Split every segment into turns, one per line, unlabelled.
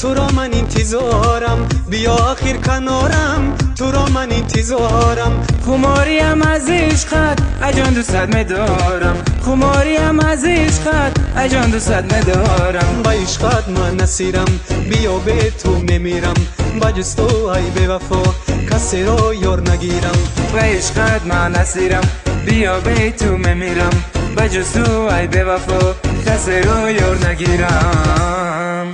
Туро ман интизорам, биё охир канорам, туро ман интизорам.
Хумориям аз ишқат, ай ҷон дӯстат медорам. Хумориям аз ишқат, ай ҷон дӯстат медорам.
Ба ишқат ман асирам, биё бе ту мемирам. Ба ҷуз ту ай бевафо касеро ёр нагирам.
Ба ишқат ман асирам, биё бе ту мемирам. Ба ҷуз ту ай бевафо касеро ёр нагирам.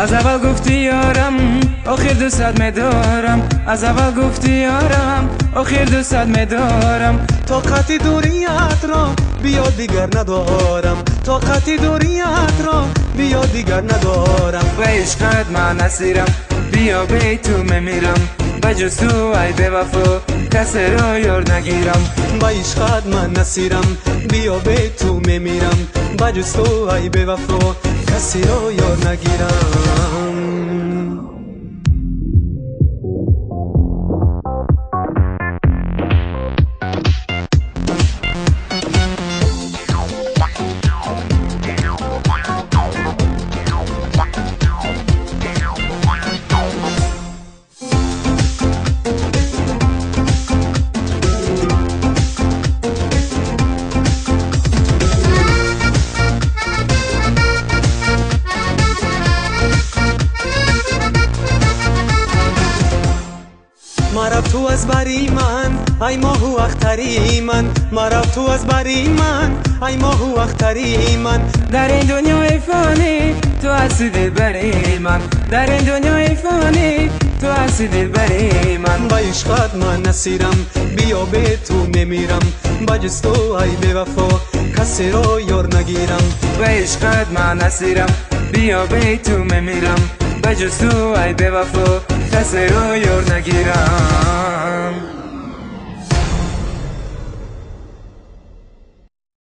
Аз аввал гуфти ёрам, охир дӯстат медорам. Аз аввал гуфти ёрам, охир дӯстат медорам.
Тоқати дуриятро биё дигар надорам. Тоқати дуриятро биё дигар надорам.
Ба ишқат ман асирам, биё бе ту мемирам. Ба ҷуз ту ай бевафо касеро ёр нагирам.
Ба ишқат ман асирам, биё бе ту мемирам. Ба ҷуз ту ай бевафо касеро ёр нагирам. Маро ту аз бари ман, ай моҳу ахтари ман. Маро ту аз бари ман, ай моҳу ахтари ман.
Дар ин дунёи фонӣ ту ҳасти дилбари ман. Дар ин дунёи фонӣ ту ҳасти дилбари ман.
Ба ишқат ман асирам, биё бе ту мемирам. Ба ҷуз ту ай бевафо касеро ёр нагирам.
Ба ишқат ман асирам, биё бе ту мемирам. Ба ҷуз ту ай бевафо касеро ёр нагирам.